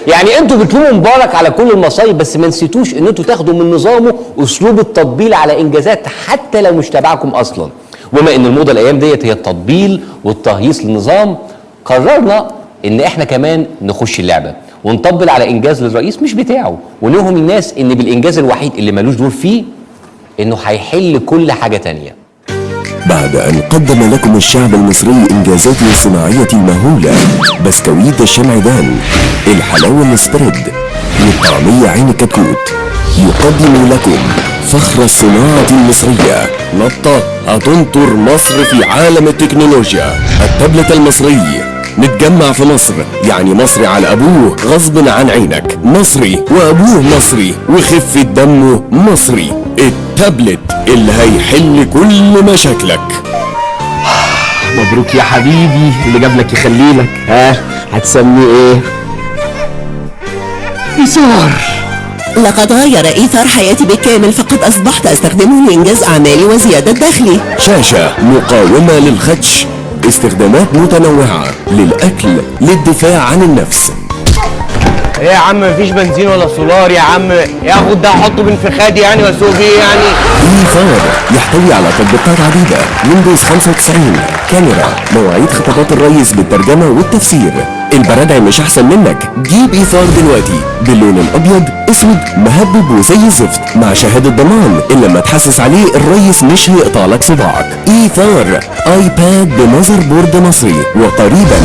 يعني انتوا بتلوموا مبارك على كل المصايب، بس ما نسيتوش ان انتوا تاخدوا من نظامه اسلوب التطبيل على انجازات حتى لو مش تبعكم اصلا. وبما ان الموضة الايام ديت هي التطبيل والتهييص للنظام، قررنا ان احنا كمان نخش اللعبة ونطبل على انجاز للرئيس مش بتاعه، ونوهم الناس ان بالانجاز الوحيد اللي ملوش دور فيه انه هيحل كل حاجة تانية. بعد أن قدم لكم الشعب المصري إنجازاته الصناعية المهولة، بسكويت الشمعدان، الحلاوة السبريد، والطعمية عين الكتكوت، يقدم لكم فخر الصناعة المصرية، نطة هتنطر مصر في عالم التكنولوجيا، التابلت المصري. نتجمع في مصر، يعني مصري على أبوه غصب عن عينك، مصري وأبوه مصري وخفة دمه مصري، التابلت اللي هيحل كل مشاكلك. مبروك يا حبيبي، اللي جابلك يخليلك. ها هتسميه ايه؟ إيثار. لقد غير إيثار حياتي بالكامل، فقد أصبحت أستخدمه لإنجاز أعمالي وزيادة دخلي. شاشة مقاومة للخدش، استخدامات متنوعة للأكل، للدفاع عن النفس. ايه يا عم، مفيش بنزين ولا سولار يا عم؟ ياخد ده احطه بين فخادي يعني واسوق بيه يعني. إيثار يحتوي على تطبيقات عديدة، ويندوز 95، كاميرا، مواعيد خطابات الرئيس بالترجمة والتفسير. البرادعي مش أحسن منك، جيب إيثار دلوقتي باللون الأبيض، أسود، مهبب وزي الزفت، مع شهادة ضمان إن لما تحسس عليه الرئيس مش هيقطع لك صباعك. إيثار iPad ب motherboard مصري، وقريبا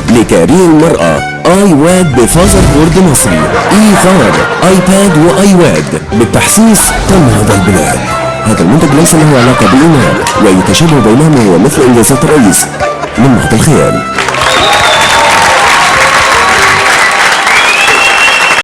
لكاري المرأة iWad ب fatherboard مصري. إيثار iPad و iWad بالتحسيس تنهض البلاد. هذا المنتج ليس له علاقة بالإيمان، ويتشابه بينهما هو مثل إنجازات الرئيس من محض الخيال.